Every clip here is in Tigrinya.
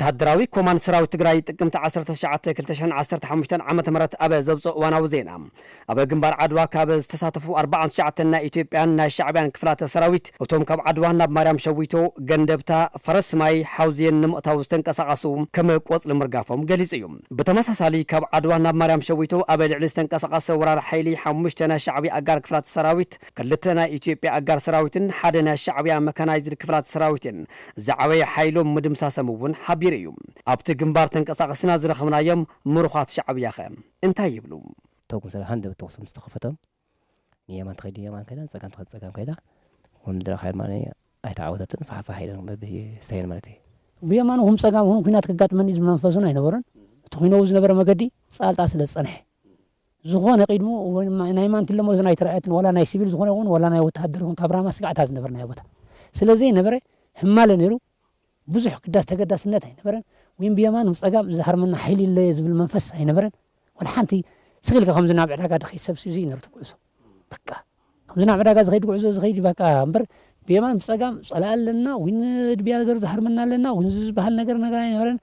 ወተሃደራዊ ኮማንድ ሰራዊት ትግራይ ጥቅምቲ ዓሰርተ ትሽዓተ ክልተ ሽሕን ዓሰርተ ሓሙሽተን ዓመተ ምህረት ኣብ ዘውፅኦ እዋናዊ ዜና፣ ኣብ ግንባር ዓድዋ ካብ ዝተሳተፉ ኣርባዓን ትሽዓተን ናይ ኢትዮጵያን ናይ ሻዕብያን ክፍላተ ሰራዊት፣ እቶም ካብ ዓድዋ ናብ ማርያም ሸዊቶ፣ ገንደብታ፣ ፈረስ ማይ፣ ሓውዜን ንምእታው ዝተንቀሳቐሱ ከም ቆፅሊ ምርጋፎም ገሊፁ እዩ። ብተመሳሳሊ ካብ ዓድዋ ናብ ማርያም ሸዊቶ ኣብ ልዕሊ ዝተንቀሳቐሰ ወራር ሓይሊ ሓሙሽተ ናይ ሻዕብያ ኣጋር ክፍላተ ሰራዊት፣ ክልተ ናይ ኢትዮጵያ ኣጋር ሰራዊትን ሓደ ናይ ሻዕብያ መካናይዝድ ክፍላተ ሰራዊትን ዝዓበየ ሓይሎም ምድምሳሶም እውን ሓቢሩ እዩ። ኣብቲ ግንባር ተንቀሳቐስና ዝረኸብናዮም ምሩኻት ሻዕብያኸ እንታይ ይብሉ? ተጉም ስለ ሃንደበት ተኹሲ ምስ ተኸፈቶም፣ ንየማን ትኸይድ የማን ከይዳ፣ ንጸጋም ትኸይድ ጸጋም ከይዳ፣ ወምድራ ካይድ ማለት ኣይተዓወተትን፣ ፋሕፋሕ ኢለን በብስተየን ማለት እዩ። ብየማንኹም ጸጋምኹም ኲናት ከጋጥመኒ ዝብል መንፈስ እውን ኣይነበሮን። እቲ ኲነው ዝነበረ መገዲ ጻልጣ ስለ ዝጸንሐ፣ ዝኾነ ቅድሙ ወይ ድማ ናይ ማንትለ መእዘን ኣይተረኣየትን፣ ዋላ ናይ ሲቪል ዝኾነ ይኹን፣ ዋላ ናይ ወተሃደር ይኹን፣ ካብ ራማ ስጋዕታ ዝነበረ ናይ ቦታ ስለ ዘይነበረ፣ ህማለ ነይሩ። ብዙሕ ግዳስ ተገዳስነት ኣይነበረን። ወይም ብየማን ብጸጋም ዝሃርመና ሓይሊ የለ ዝብል መንፈስ ኣይነበረን። ወላ ሓንቲ ስቕ ኢልካ ከምዚ ናብ ዕዳጋ ድኸይድ ሰብ እዚ ነርቱ ኩዕሶ። በቃ ከምዚ ናብ ዕዳጋ ዝኸይድ ጉዕዞ ዝኸይድ በቃ እምበር ብየማን ብጸጋም ጸላኢ ኣለና፣ ዊን ድብያ ገሩ ዝሃርመና ኣለና፣ ዊን ዝበሃል ነገር ነገር ኣይነበረን።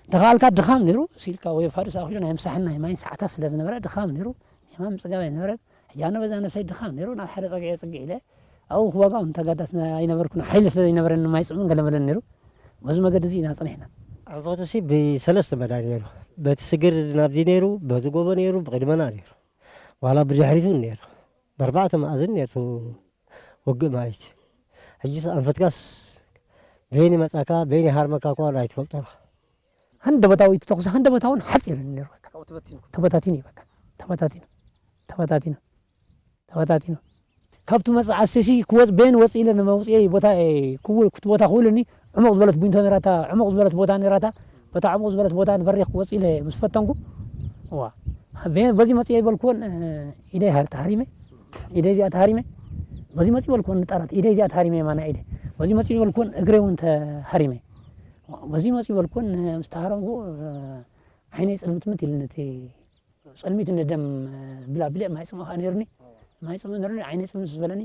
እንተኸኣልካ ድኻም ነይሩ፣ ስኢልካ ወይ ፋዱስ ኣኺሉ ናይ ምሳሕን ናይ ማይን ሰዓታት ስለ ዝነበረ ድኻም ነይሩ። የማን ብጸጋም ኣይነበረን። ሕጂ ኣነ በዛ ነብሰይ ድኻም ነይሩ፣ ናብ ሓደ ጸግዒ ጽግዒ ኢለ ኣብኡ ክዋጋእ እውን ተጋዳስ ኣይነበርኩን። ሓይሊ ስለ ዘይነበረኒ ማይ ጽምእን ገለመለን ነይሩ። በዚ መገዲ እዚ ኢና ጸኒሕና። ኣንፈትሲ ብሰለስተ መዳ ነይሩ። በቲ ስግር ናብዚ ነይሩ፣ በዚ ጎቦ ነይሩ፣ ብቕድመና ነይሩ። ዋላ ብድሕሪቱ ነይሩ። ብኣርባዕተ መኣዝን ነይሩ ውግእ ማለት እዩ። ሕጂስ ኣንፈትካስ በይን ይመጻካ፣ በይን ይሃርመካ እኳ ኣይትፈልጦን ኢኻ። ሃንደበታዊ እቲ ተኹሲ ሃንደበታውን ሓጺር እዩ ነይሩ። በቃ ተበታቲኑ እዩ። በቃ ተበታቲኑ ተበታቲኑ ተበታቲኑ ካብቲ መጽዓ ሴሲ ክወጽ ቤን ወጽእ ኢለ ንመውጽኤ ቦታ ክውል ክቲ ቦታ ክውልኒ ዕሙቕ ዝበለት ቡንቶ ነራታ ዕሙቕ ዝበለት ቦታ ነራታ በታ ዕሙቕ ዝበለት ቦታ ንበሪኽ ክወጽእ ኢለ ምስ ፈተንኩ ዋ ቤን በዚ መጽእ ይበልኩዎን ኢደይ ሃር ተሃሪመ ኢደይ እዚኣ ተሃሪመ በዚ መጽእ ይበልኩዎን ንጣራት ኢደይ እዚኣ ተሃሪመ የማና ኢደ በዚ መጽእ ይበልኩዎን እግረይ እውን ተሃሪመ በዚ መጽእ ይበልኩዎን ምስ ተሃረምኩ ዓይነይ ጽልምትምት ኢሉ ነቲ ጸልሚት ንደም ብላ ብሊዕ ማይ ጽምእ ከኣ ነይሩኒ። ማይ ጽምእ ነይሩኒ፣ ዓይነይ ጽምት ዝበለኒ።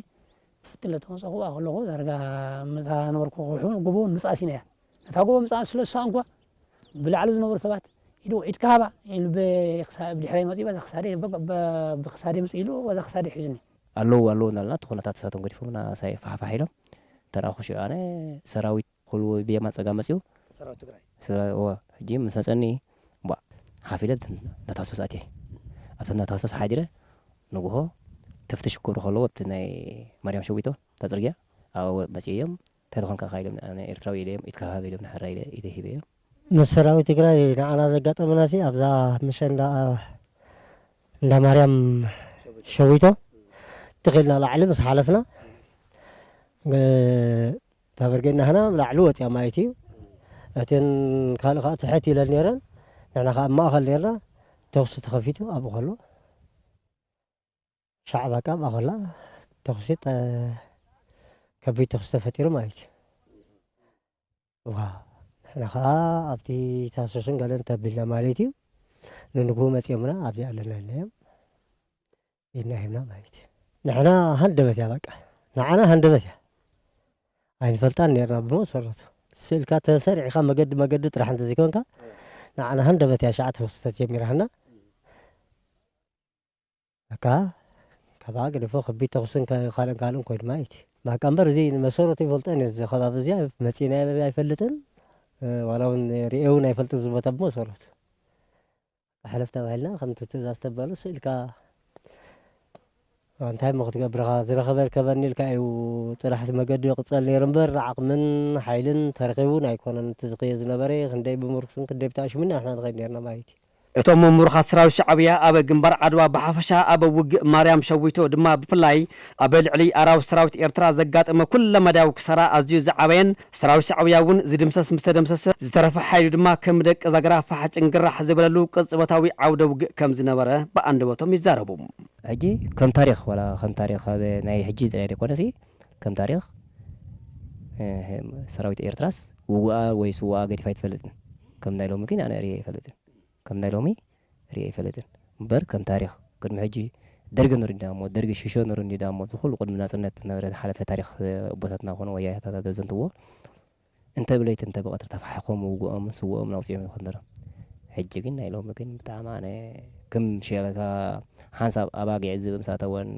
ፍትለ ተመጻኹ ከለኹ ዳርጋ መታ ነበርኩ ክውሕውን ጎቦ ምጻእ ሲና እያ። ነታ ጎቦ ምጻእ ስለ ዝሰኣንኳ ብላዕሊ ዝነበሩ ሰባት ኢዱ ኢድካ ሃባ ኢሉ ብክሳ- ብድሕረይ መጺኡ በዛ ክሳደ በ- በ- ብክሳደ መጺኡ ኢሉ በዛ ክሳደ ሒዙኒ። ኣለዉ ኣለዉ እናልና እቲ ኩነታት እሳቶም ገዲፎምና ሳይ ፋሕፋሕ ኢሎም ተራእኹ ሽዑ ኣነ ሰራዊት ኩሉ ብየማን ጸጋም መጺኡ ሰራዊት ትግራይ ስለ እወ ሕጂ ምስ መጸኒ ቧ ሓፍ ኢለ ኣብቲ እንዳተሃሰስ ኣትየ ኣብቲ እንዳተሃሰስ ሓዲረ ንጉሆ ተፍትሽ ክገብሩ ከለዉ ኣብቲ ናይ ማርያም ሸዊቶ እታ ጽርግያ ኣብኡ መጺኦም እዮም እንታይ ተኾንካ ኢሎም ኣነ ኤርትራዊ ኢለ እዮም ኢድካ ሃብ ኢሎም ንሕራይ ኢለ ኢደ ሂበ እዮም ምስ ሰራዊት ትግራይ ንዓና ዘጋጠመና ሲ ኣብዛ ምሸ እንዳ እንዳ ማርያም ሸዊቶ ትኽልና ላዕሊ ምስ ሓለፍና ተበርጌና ህና ላዕሊ ወፅያ ማለት እዩ። እተን ካልእ ከዓ ትሕት ኢለን ነይረን፣ ንሕና ከዓ ኣብ ማእኸል ነይርና። ተኹሲ ተኸፊቱ ኣብኡ ከሎ ሻዕባ ከዓ ኣብኣ ከላ ተኹሲ ጠ- ከቢድ ተኹሲ ተፈጢሩ ማለት እዩ። ዋ ንሕና ከዓ ኣብቲ ታሶስን ገለን ተቢልና ማለት እዩ። ንንግሁ መፂኦምና ኣብዚ ኣለና ኢልናዮም ኢድና ሂብና ማለት እዩ። ንሕና ሃንደበት እያ በቃ ንዓና ሃንደበት እያ ኣይንፈልጣን ነርና ብመሰረቱ ስእልካ ተሰሪዕካ መገዲ መገዲ ጥራሕ እንተዘይኮንካ ንዓና ሃንደበት እያ ሸዓ ተወስተ ጀሚራና በቃ ካብኣ ገደፎ ከቢድ ተኹስን ካልእን ካልእን ኮይኑ ማለት እዩ በቃ እምበር እዚ መሰረቱ ይፈልጦ እዚ ከባቢ እዚ መፂና ኣይፈልጥን ዋላ እውን ሪኤ እውን ኣይፈልጥን ዝቦታ ብመሰረቱ ኣሕልፍ ተባሂልና ከምቲ ትእዛዝ ተበሉ ስኢልካ እንታይ እሞ ክትገብር ኢኻ ዝረኸበ ርከበኒ ኢልካ እዩ ጥራሕ እቲ መገዲ ይቕጸል ነይሩ እምበር ዓቕምን ሓይልን ተረኺቡ ኣይኮነን እቲ ዝኸየ ዝነበረ ክንደይ ብምርኩስን ክንደይ ብተኣሽሙን ኢና ንኸይድ ነርና ማለት እዩ። እቶም ምሩኻት ሰራዊት ሻዕብያ ኣብ ግንባር ዓድዋ ብሓፈሻ ኣብ ውግእ ማርያም ሸዊቶ ድማ ብፍላይ ኣብ ልዕሊ ኣራዊት ሰራዊት ኤርትራ ዘጋጠመ ኩለመዳያዊ ክሳራ ኣዝዩ ዝዓበየን ሰራዊት ሻዕብያ እውን ዝድምሰስ ምስተደምሰሰ ዝተረፈ ሓይሉ ድማ ከም ደቂ ዛግራ ፋሕ ጭንግራሕ ዝበለሉ ቅጽበታዊ ዓውደ ውግእ ከም ዝነበረ ብኣንደበቶም ይዛረቡ። ሕጂ ከም ታሪኽ ዋላ ከም ታሪኽ ኣብ ናይ ሕጂ ጥራይ ዘይኮነሲ ከም ታሪኽ ሰራዊት ኤርትራስ ውጉኣ ወይ ስዋኣ ገዲፋ ኣይትፈልጥን ከም ናይ ሎሚ ግን ኣነ ርእየ ኣይፈልጥን ከም ናይ ሎሚ ርእየ ኣይፈልጥን እምበር ከም ታሪኽ ቅድሚ ሕጂ ደርጊ ነሩ እንዲዳሞ ደርጊ ሽሾ ነሩ እንዲዳሞ ዝኩሉ ቅድሚ ናጽነት ዝነበረ ዝሓለፈ ታሪኽ ኣቦታትና ኮነ ወያታታት ዘዘንትዎ እንተ ብለይቲ እንተ ብቐትሪ ተፋሒኾም ውግኦምን ስውኦምን ኣውጺኦም ይኾን ነይሮም። ሕጂ ግን ናይ ሎሚ ግን ብጣዕሚ ኣነ ከም ሸለካ ሓንሳብ ኣባጊዕ ዝብኢ ምስ ኣተወን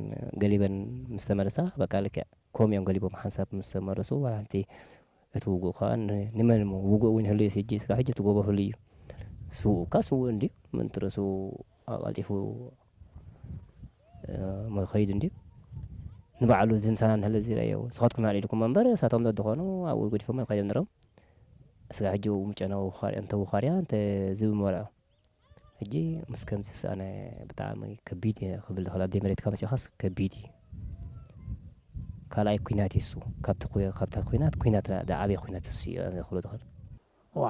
ገሊበን ምስ ተመለሳ በቃ ልክዕ ከምኡ እዮም ገሊቦም ሓንሳብ ምስ ተመለሱ ዋላ ሓንቲ እቲ ውግእ ከኣ ን-፣ ንመን እሞ ውግእ እውን ይህሉ እዩ። ሕጂ ስጋብ ሕጂ እቲ ጎቦ ህሉ እዩ። ስውእ እካ ስውእ እንድዩ። ምንትርሱ ኣቐልጢፉ፣ እ፣ መኸይድ እንድዩ። ንባዕሉ ዝምሳና እንተለ ዝረኣዮ፣ ስኻትኩም ኣልዒልኩም እምበር፣ እሳቶም ዘድኾኑ ኣብኡ ገዲፎም ኣይኸይዶም ነይሮም። ስጋብ ሕጂ እውን ጨናዊ ውኻርያ፣ እንተ ውኻርያ፣ እንተ ዝብኢ መርዖ። ሕጂ ምስ ከምዚ ዝሰኣነ ብጣዕሚ ከቢድ እዩ ክብል ዝኽእል። ኣብ ደይ መሬትካ መጺኻስ ከቢድ እዩ። ካልኣይ ኲናት እዩ እሱ። ካብቲ ኩ-፣ ካብታ ኲናት፣ ኲናት ዳ-፣ ዝዓበየ ኲናት እሱ እዩ ኣነ ክብሎ ዝኽእል። ዋ፣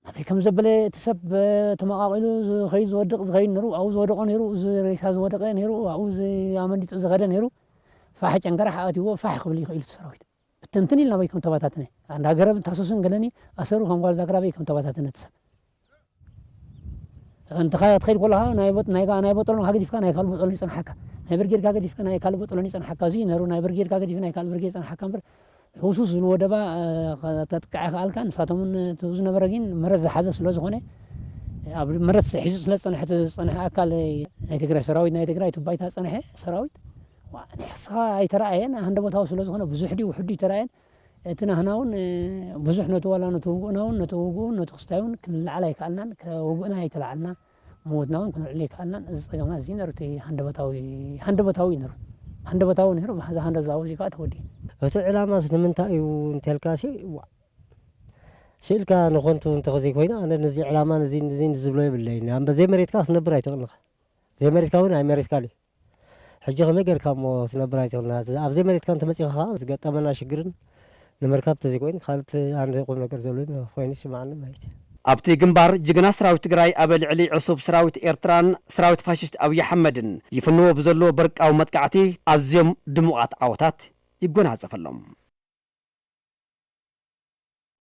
ናበይ ከም ዘበለ እቲ ሰብ፣ እ፣ ተመቓቒሉ ዝኸይድ ዝወድቕ ዝኸይድ ነይሩ፣ ኣብኡ ዝወደቐ ነይሩ፣ እዚ ሬሳ ዝወደቐ ነይሩ፣ ኣብኡ እዚ ኣመንዲጡ ዝኸደ ነይሩ። ፋሕ ጨንገራ ሓኣትዎ፣ ፋሕ ክብል ይኽእል እቲ ሰራዊት። ብትንትን ኢልና ናበይ ከም ተበታተነ። ኣንዳ ገረብ እንታሰሱን ገለኒ ኣሰሩ ከም ጓል ዛግራ ኣበይ ከም ተበታተነ እቲ ሰብ። እንተ ኸ-፣ ትኸይድ ከለኻ ናይ ቦጥ-፣ ናይ ጋ-፣ ናይ ቦጠሎን ሃ ገዲፍካ ናይ ካልእ ቦጠሎን ይጸንሓካ። ናይ ብርጌድካ ገዲፍካ ናይ ካልእ ቦጠሎን ይጸንሓካ። እዚ ነሩ ናይ ብርጌድካ ገዲፍ ናይ ካልእ ብርጌድ ይጸንሓካ እምበር፣ ህውሱስ ዝብልዎ ደባ፣ እ፣ ከተጥቅዕ ኣይከኣልካን። ንሳቶም እውን እቲ ዝነበረ ግን መረት ዝሓዘ ስለ ዝኾነ፣ ኣብ መረት ሒዙ ስለ ዝጸንሐ፣ እቲ ዝጸንሐ ኣካል ናይ ትግራይ ሰራዊት፣ ናይ ትግራይ እቲ ባይታ ዝጸንሐ ሰራዊት፣ ዋ፣ ንሕስኻ ኣይተረኣየን። ሃንደበታዊ ስለ ዝኾነ ብዙሕ ድዩ ውሑድ ድዩ ኣይተረኣየን። እቲ ናህና እውን፣ እ፣ ብዙሕ ነቲ ዋላ ነቲ ውግእና እውን፣ ነቲ ውግኡን ነቲ ክስታይ እውን ክንለዓል ኣይከኣልናን። ከ-፣ ውግእና ኣይተለዓልና፣ ምውትና እውን ክንልዕል ኣይከኣልናን። እዚ ጸገምና እዚ ነሩ እቲ ሃንደበታዊ፣ ሃንደበታዊ እዩ ነሩ። ሃንደበታዊ ነሩ፣ ብሓዛ ሃንደበታዊ እዚ ከዓ ተወዲኡ። እቲ ዕላማስ ንምንታይ እዩ እንተልካሲ፣ ዋ፣ ስኢልካ ንኾንቱ እንተዘይኮይኑ፣ ኣነ ነዚ ዕላማ ነዚ፣ ነዚ ዝብሎ የብለይን። ኣብ ዘይመሬትካ ክትነብር ኣይትኽእልን ኢኻ። ዘይመሬትካ እውን ኣይመሬትካን እዩ። ሕጂ ከመይ ጌርካ እሞ ክትነብር ኣይትኽእልን? ኣብ ዘይመሬትካ እንተመጺኻ ኸዓ ዝገጠመና ሽግርን ንምርካብ እንተዘይኮይኑ፣ ካልእ ኣነ ቁም ነገር ዘሎ ኮይኑ ይስምዓኒ ማለት እዩ። ኣብቲ ግንባር፣ ጅግና ሰራዊት ትግራይ ኣብ ልዕሊ ዕሱብ ሰራዊት ኤርትራን ሰራዊት ፋሽስት ኣብይ ኣሕመድን ይፍንዎ ብዘለዎ በርቃዊ መጥቃዕቲ ኣዝዮም ድሙቓት ዓወታት ይጎናጸፈሎም።